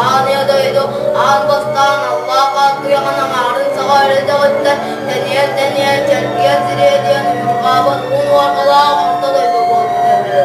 Аан ийэ дойду аан бастаан аллаах ааттыйаҕын аҥаарын саҕа эрэдэҕиттэн тэнийэн-тэнийэн чэлгийэн сириэдийэн уйурҕаабыт уун уорҕалаах орто дойду буолбута үһү.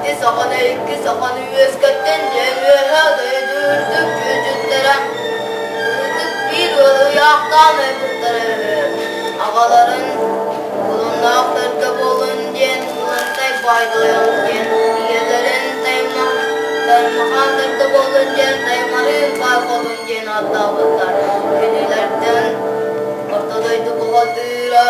Ити саханы икки саханы үөскэттин диэн үөһэ дойду үрдүк дьүдьүттэрэ ытык биир ыалы ыйаахтаан айбыттара үһү. Аҕаларын кулуннаах төрдө буолун диэн Кулантай баайдайан диэн, ийэлэрин Таймахан төрдө буолун диэн Таймарыын баай хотун диэн ааттаабыттар. Кинилэртэн Орто дойду бухатыыра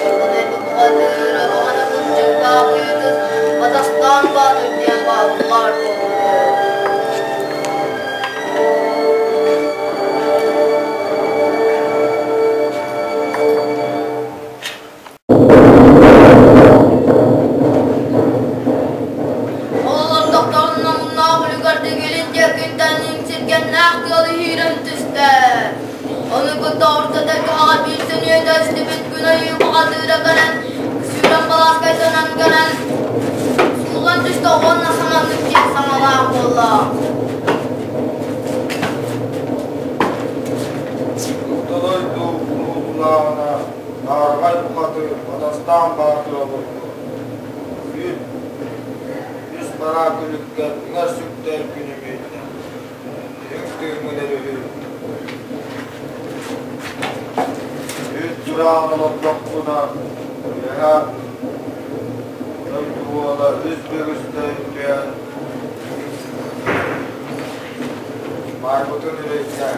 Орто дойду бухатыыра баҕана кырдьыктаах ыйытыс Батастаан Баатыр диэн бааллар буолбут. Ол олордохторуна муннаах үлүгэрдик илин диэкиттэн иҥсиргэннээх тыал иһиирэн түстэ. Ону кытта орто тэлгэһэҕэ биир сөнүөтэ истибит күн айыы бухатыыра кэлэн, сүүрэн балааскайданан кэлэн, сууллан түстэ уонна саманнык диэн саҥалаах буолла. Орто дойду улуутулааҕына Наарҕай бухатыыр Батастаан Баатыр олордо. Түүн үс бараа күлүккэ үҥэр сүктэр күнү биэрдэ. Үрүҥ тыыҥҥын өрүһүй. Үүт тураан олордохпуна, үөһэ дойду уола үс бүгүстэ түһэн баарбытын үрэйдэ.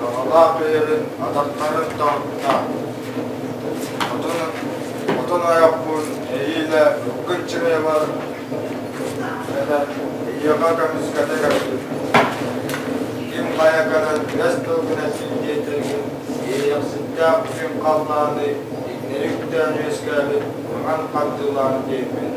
Аҕалаах бэйэбин атахтарын тоһутта. Отун, отун айахпын эһиилэ ыккын чыҥайабар кэлэн эйиэхэ көмүскэтэ кэлбит. Ким хайа кэлэн үөс тылгын этин диэтэргин иэйэхситтээх күн халлааны иҥнэри үктээн үөскээбит маҥан хардыылаан диэбит.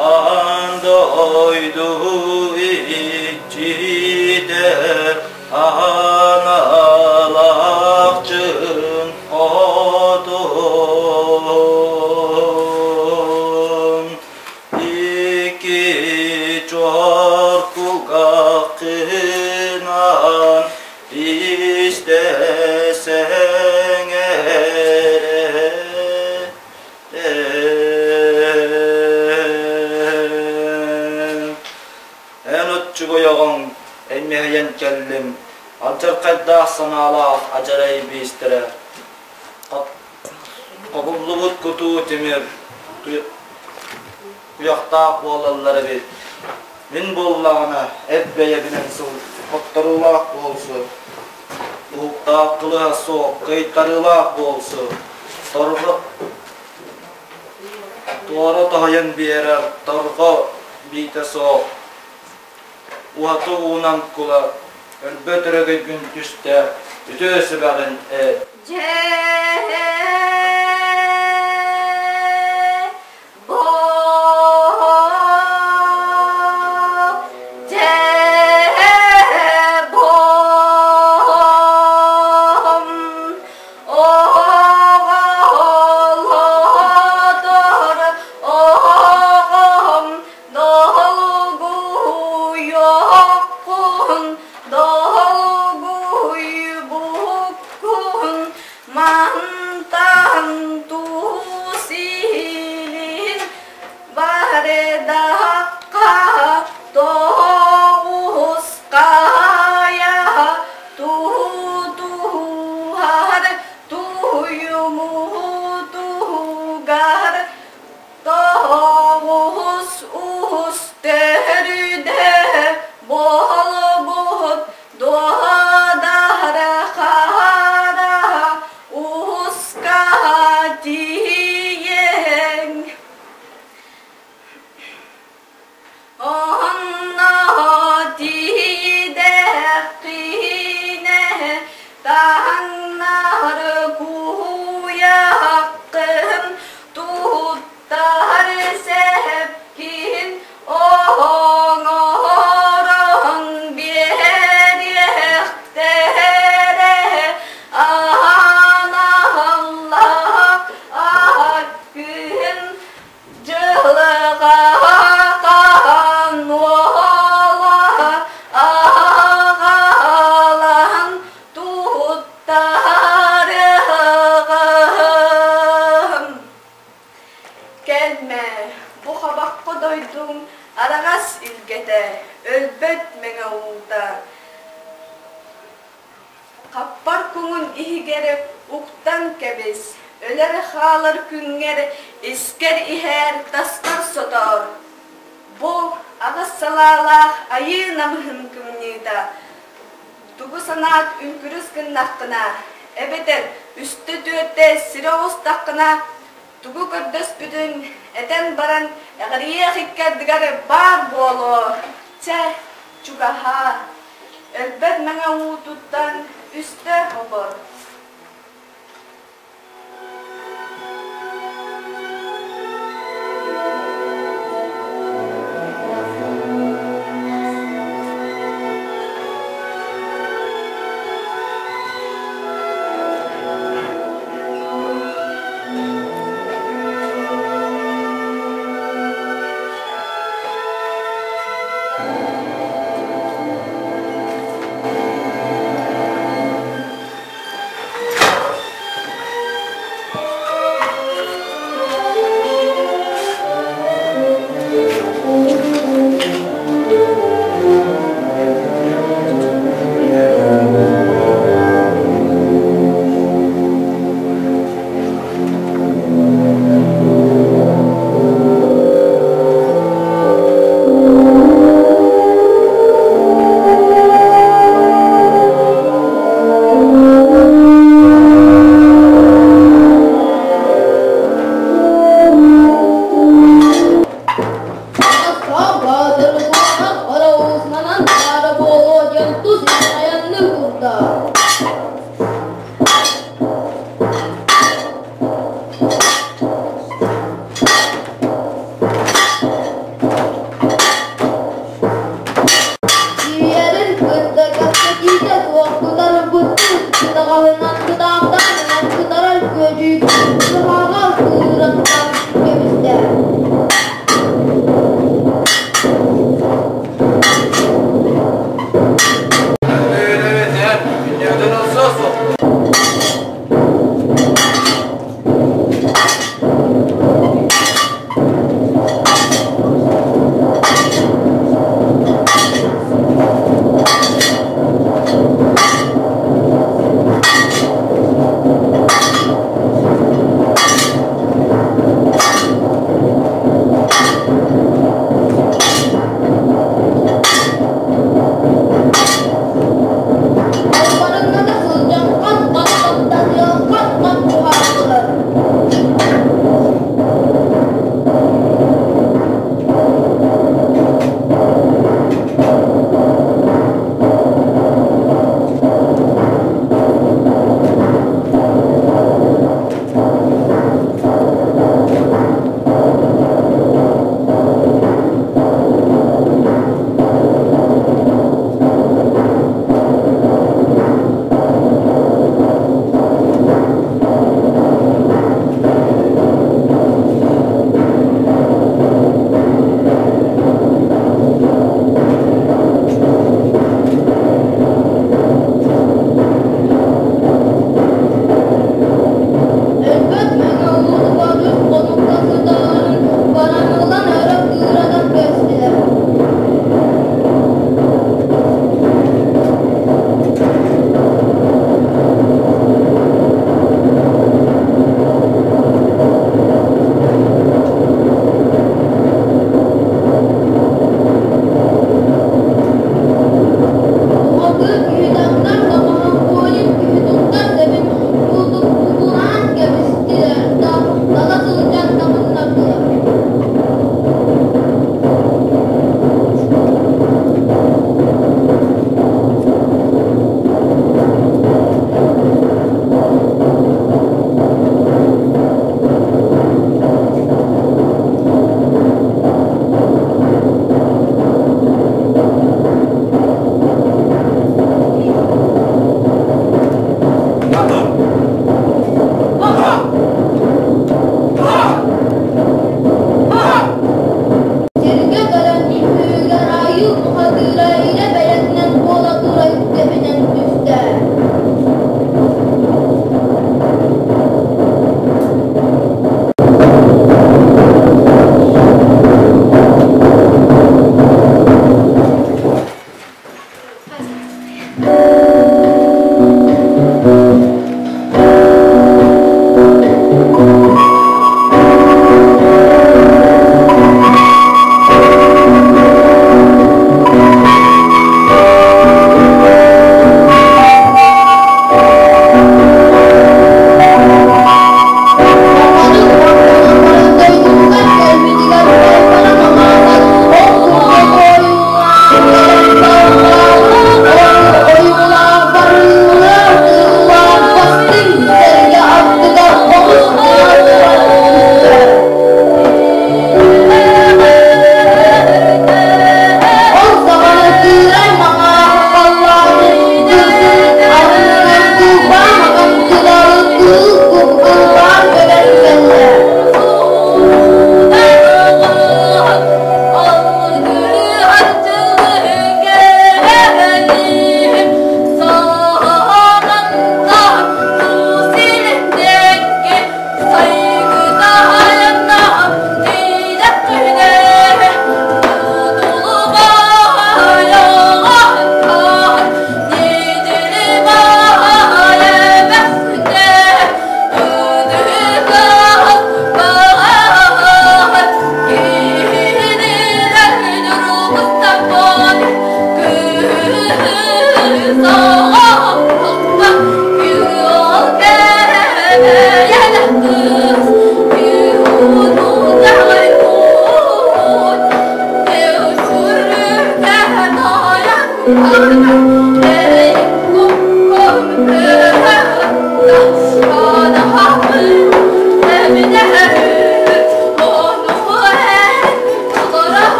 Аан дойду иччитэ Аналахчын хотун икки чор кулгааххынан истэсэҥ эрэ. Эн оччугуйаҕыҥ, эммэһийэн кэллим, алдьархайдаах санаалаах адьарай биистэрэ, хобуллубут кутуу тимир куйахтаах буолаллар эбит. Мин буоллаҕына эт бэйэбинэн сыл хотторуулаах буолсу, уһуктаах кылыһа суох кыайтарыылаах буолсу, торҕо Туора тоһуйан биэрэр торҕо биитэ суох, уһаты уунан кула, өлбөт өрөгөйгүн түстэ, үтүө сүбэҕин эт. Мантан туусилин баредахха тоҕусхайа тутуһар туйумутугар тоҕус ус төрдө буолбут дуодархара уска тиийэн Онно тиийдэххинэ таһыннар куйаххын туттар сэпкин оҥорон биэриэхтэрэ аналлаах күн Дьылҕахан уола аҕалан туттарыаҕым. Кэлмэ, бу хабахха дойдуҥ араҥас илгэтэ, өлбөт мэҥэ уута. Хаппар куҥун иһигэр уктан кэбис, өлөр хаалар күҥҥэр искэр иһээр, таскар сотоор. Бу аҕыс салаалаах айыы намыһын кымньыыта. Тугу санаат үҥкүрүс гыннаххына, эбэтэр үстэ-түөртэ сири оҕустаххына, тугу көрдөспүтүн этэн баран эҕирийиэх икки ардыгар баар буолуо. Чэ, чугаһаа. Өлбөт мэҥэ уутуттан үстэ обор.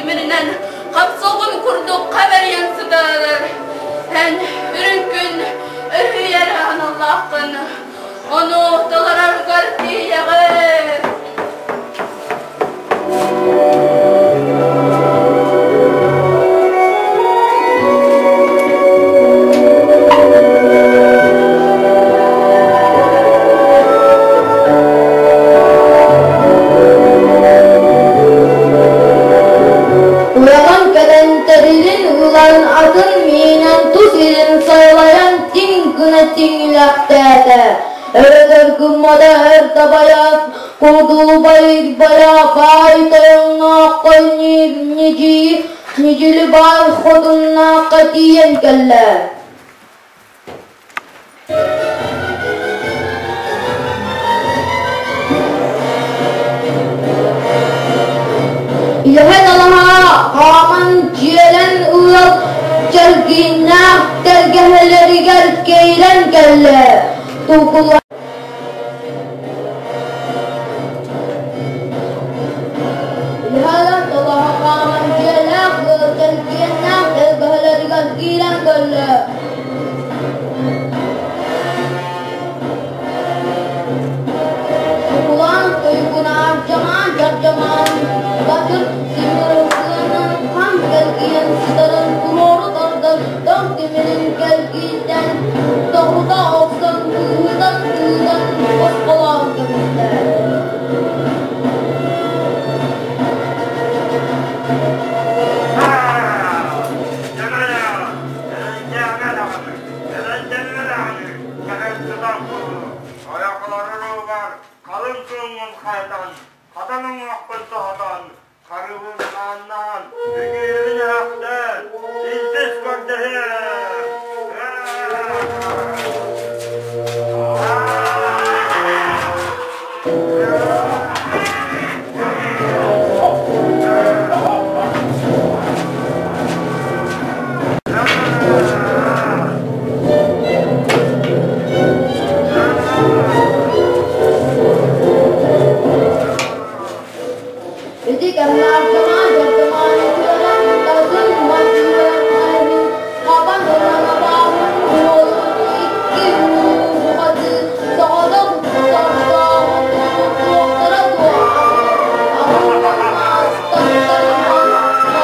тимиринэн хапсылгын курдук хабарыйан сытар. Эн үрүҥ күн өһүйэр аналлааххын, ону толороргор тиийэҕин. Уйаҕын кэтэн тэрилин ылан атын миинэн тус илин сайылайан тиҥ гына тиҥилэхтээтэ. Өрөтөр гыммата өр дабайа, кудулбай бая баай тойоннооххо ньидьии ньидьили баай хотуннаахха тиийэн кэллэ. Иһэн алаһа хааман дьиэлэн ыал чэлгииннээх тэлгэһэлэригэр киирэн кэллэ. Тукула Иһэлэн алаһа хааман дьиэлээх ыал чэлгиэннээх тэлгэһэлэригэр киирэн кэллэ. Уһулаан туйгунаан дьамаан дьардьамаан Батыр тимир хан кэлгийэн сытарын туруору тардан тоҥ тимирин кэлгийтэн тоһута охсон быыһытан тыынан босхолоон кэбистэ. Айахларын угар халыҥ кылыҥҥын хайытан, хатан уҥуохпун тоһутан, харыбын хааннаан, үҥүүбүн өһөхтөөн, илбис көрдөһүөм. Ити кэмҥэ Ардьамаан Дьардьамааны тыала татын мас иһин хабан ылан абааһын уолун икки ууһуҕатыы соҕотох сордооҕун туохтара дуо аҕыс аастаттан ыла 90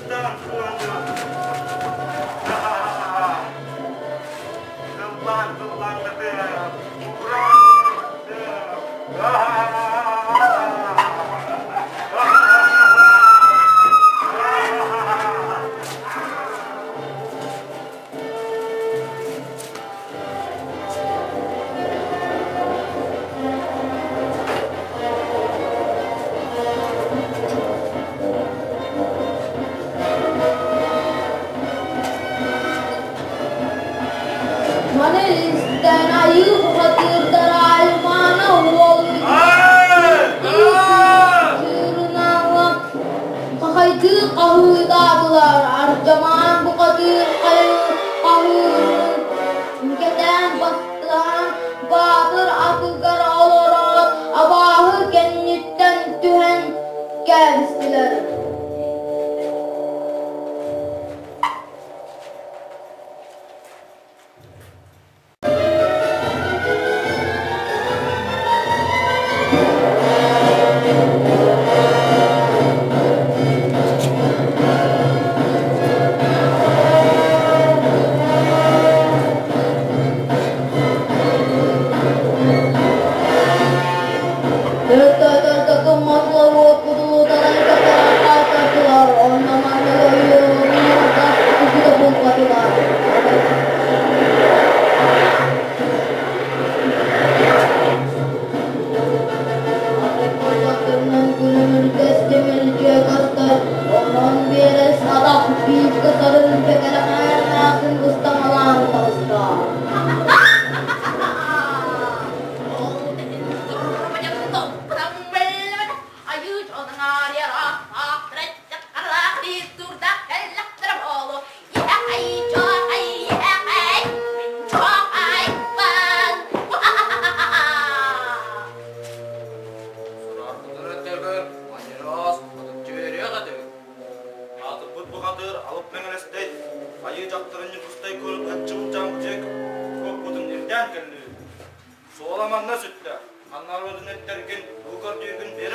тыһыынчалаахылар. Маны истэн айыы бухатыырдара аймаана уолун чыырынаала хахайдыы хаһыытаатылар. Ардьамаан бухатыыр хаһыырын кэтээн бастаан баатыр атыгар олорон абааһы кэнниттэн түһэн кэбистилэр. Хаайтардылар, онно манна ойуурга тугу да булбатылар. Онон биэрэс атах бииргэ сарын бэкэлэхээрнээхин ыстаҥалаан таҕыста.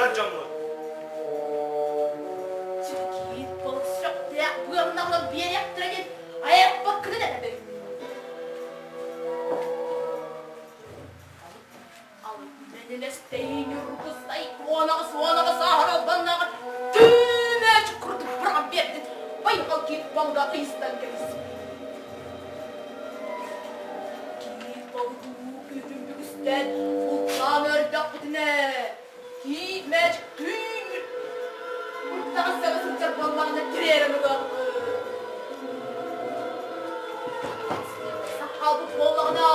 Эр дьоммут. Киит балык сөптөөх быамнаҕынан биэриэхтэрэ диэн айаппаккытын этэбин. Мэнилэстэйин Ньургустай 18 сааһар албаннааҕар түүмээчик курдук быраҕан биэрдин, байҕал киит балыга ыйыстан кэбис. Киит балыгы уу күүһүн бүгүстэн бултаан өрдөхпүтүнэ, киит мээчик түүн куртаҕын саҥа сылдьар буоллаҕына тириэрэн ылыахпыт. Сахалбыт буоллаҕына,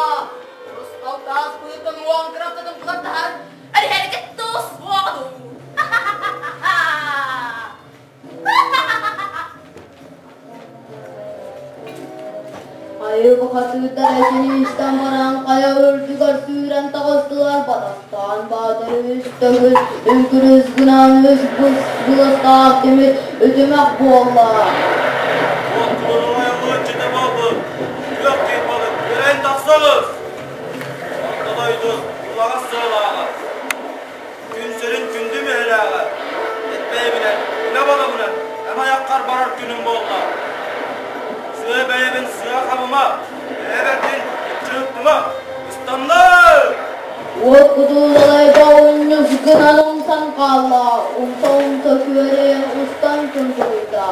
Рустал таас быыттан уон кырамтатын булан таһааран, эриһэргэ тус суоҕа дуу. Айыы бухатыырдар этини истэн баран хайа үрдүгэр сүүрэн таҕыстылар батастаан баатыр үс төгүл үҥкүрүс гынан үс быластаах тимир үтүмэх буолла. Уот ойоҕу буолбут, күөх киир балык үөрэн тахсабыз. Орто дойду улаҕас сыалааҕа, күн сирин күндү мүһэлээҕэ, эт бэйэбинэн, үлэ балабынан эн айаххар барар күнүм буолла. Сыа бэйэбин сыа хабыма, бэйэбэрдин ыччыыттыма, ыстаннар! Уот кутуллалайда унньус гынан умсан хаалла, умса-умса күөрэйэн устан тундуруйда.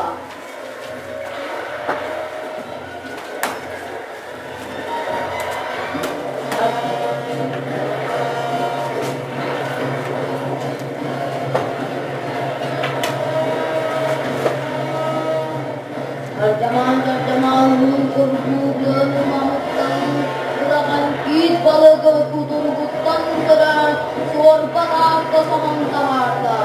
Ардьамаан-дьардьамаан уһун курдуу быаны мамыттан быраҕан киит балыгы кутуругуттан көрөн суорба тааска соһон таһаарда.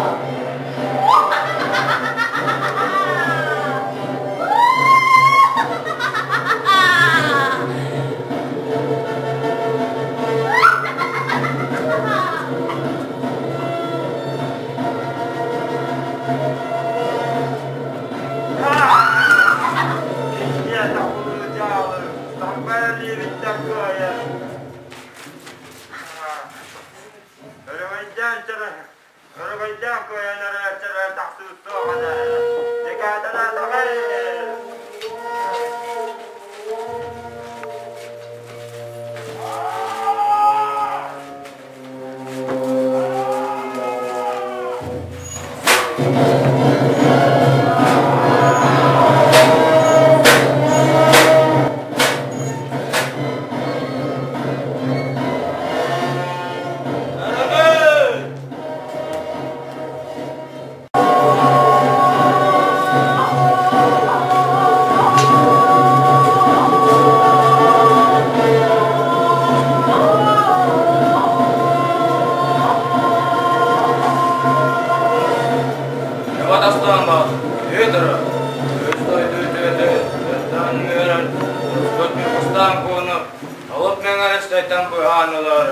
Дьаалы, сарбайан диэбиттэн кыайан. Өрөгөйдөөн өрөгөйдөөн кыайан эрээччилэр тахсыы суох этэ. Декааталаатаҕай. Өрөгөй! Батастаан Петр, өс дойду үтүөтэ, өттөн үөрэн, өспөт Ньургустаан кууну толук мэҥэрэстэйтэн быһаан ылар.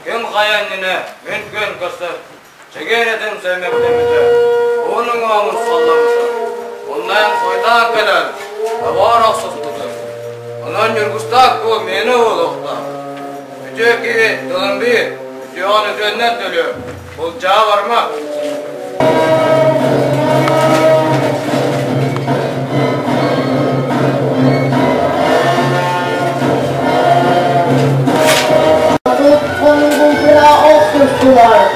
Ким хайа иннинэ мин күн көрсөр, чэгиэн этин сэмэктэммитэ, уунуҥ оҥун салламмыта. Оннайан хойутаан кэлэн, табаар охсуспута. Онон Ньургустаах куу миэнэ уолуохтаах. Үтүө киһи тылын биир, үтүөҕүн үтүөннэн төлүө, булчаа барма. Тут хонугун охсустулар.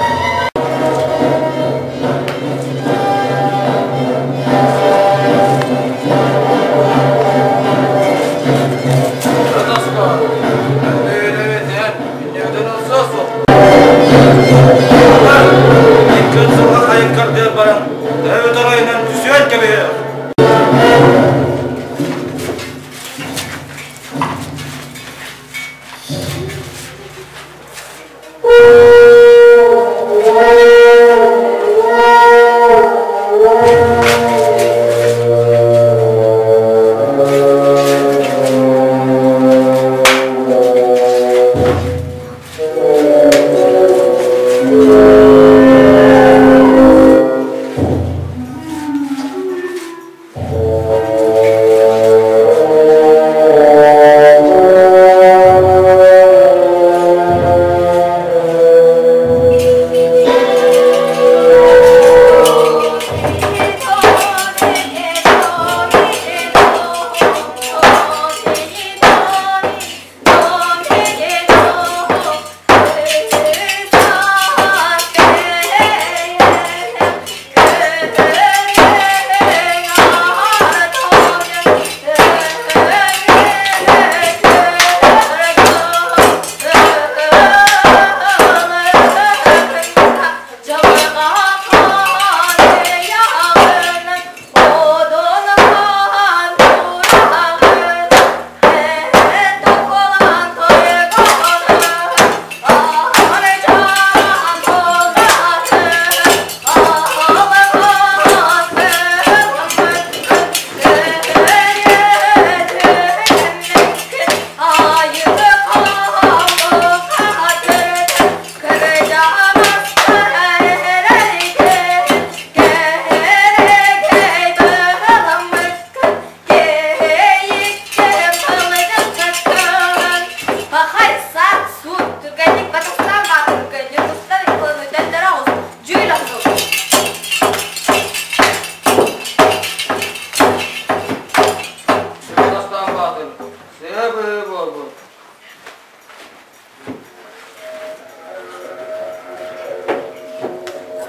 Икки сылга хайын кардыар баран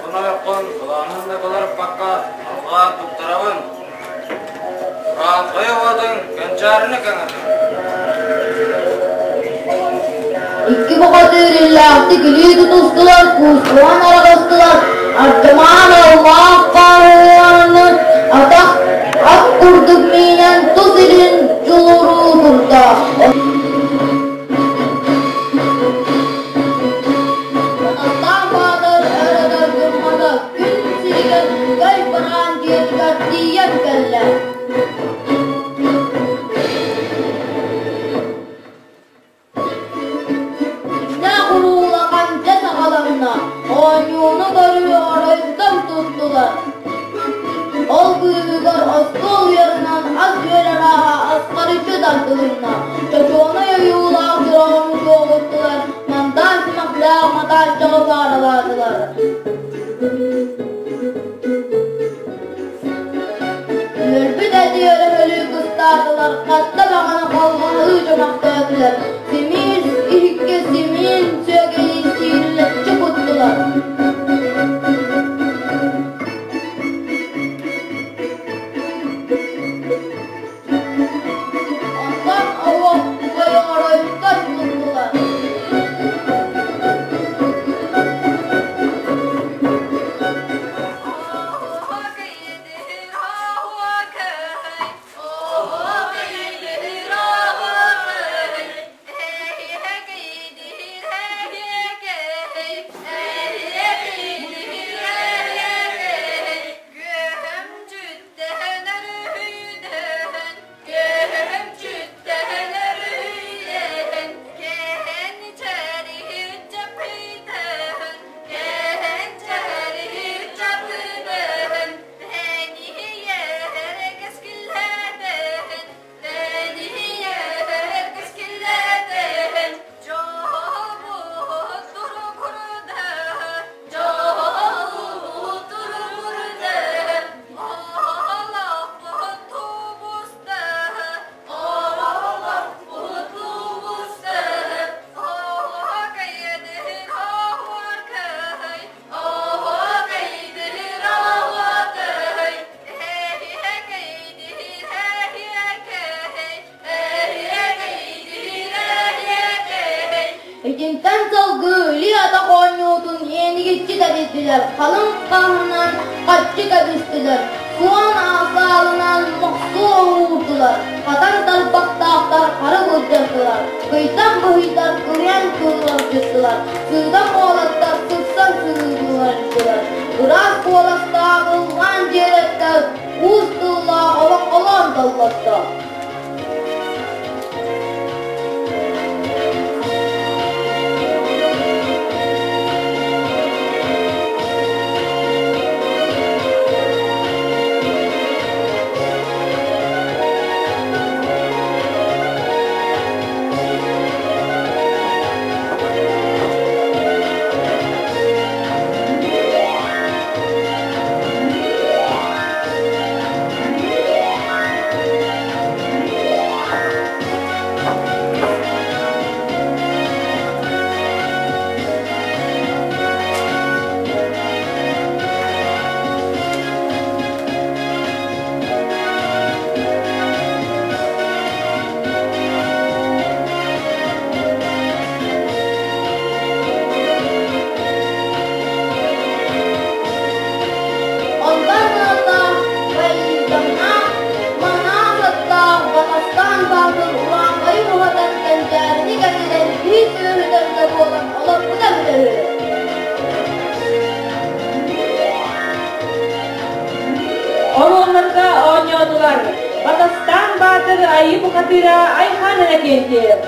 Отун ойоххун кылаанын да кыларыппакка алҕаан туттарабын. Урааҥхайы уотун кэнчээрини кэҥэтин. Икки бухатыыр иллээхтик илии тутустулар, куустуһан араҕыстылар, Ардьамаан аллаах хааһыаны атах ат курдук миинэн тус илин дьулуруу турда. Атахтаан Баатыр өр-өтөр гыммата, күн сиригэр көй бараан дьиэтигэр тиийэн кэллэ. Дьиҥнээх уруулахан дьэ саҕаланна, оонньууну көрүү оройуттан туттулар. Ол быыһыгар остуол уйарынан ас-үөл арааһа асхарыччы тардылынна. Чочуонай ойуулаах дьороҕону чуоҕуттулар, мантан симэхтээх матааччаҕы пааралаатылар. Үөрбүт эти өрөһөлүү кыстаатылар, хатта баҕана халҕаһыы чөмөхтөөтүлэр, симиир иһиккэ симиин сүөгэйи сиирилэччи куттулар. Онтон оһох ойоҕоройуттан туттулар. Итинтэн салгыы илии-атах оонньуутун иэнигиччи тэрийдилэр, халыҥ хаһынан хаччы кэбистилэр, суон аасаалынан мохсуо уурдулар, хатан тарбахтаахтар хары былдьастылар, кыйтан быһыйдар кырыйан кыллардьыттылар, сыыдам уолаттар сырсан сыһыылардылар, ыраас куоластаах ыллаан дьиэрэттэ, уус тыллаах олоҥхолоон доллотто. Онтон сылтаан Байыытамнаах, Манаах аттаах Батастаан Баатыр урааҥхайы уһатан кэнчээрини кэҥэтэн киһи сүөһүтэ буолан олорбута эбитэ үһү. Оруолларга оонньоотулар Батастаан Баатыр Айыы Бухатыыра Айхан Иннокентьев,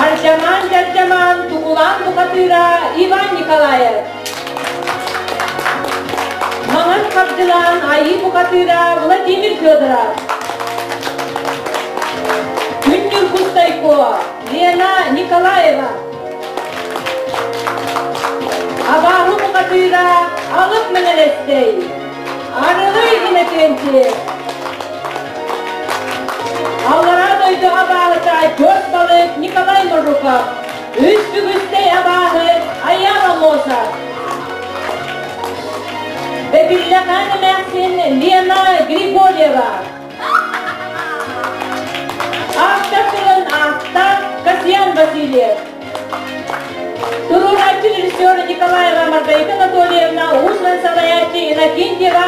Ардьамаан Дьардьамаан Тукулаан Бухатыыра Иван Николаев, Маҥан Хабдьылаан Айыы Бухатыыра Владимир Федоров, Күн Ньургустайко Лена Николаева, Абааһы Бухатыыра Алып Мэҥэлэстэй, Арылый Иннокентьев, Аллараа дойду абааһыта Көс балык Николай Мордуков, Үс бүгүстэй абааһы Аян Амосов. Васильева. Автор тылын аахта Касьян Васильев. Туруорааччы режиссер Николаева Маргарита Анатольевна, уус-уран салайааччы Иннокентьева.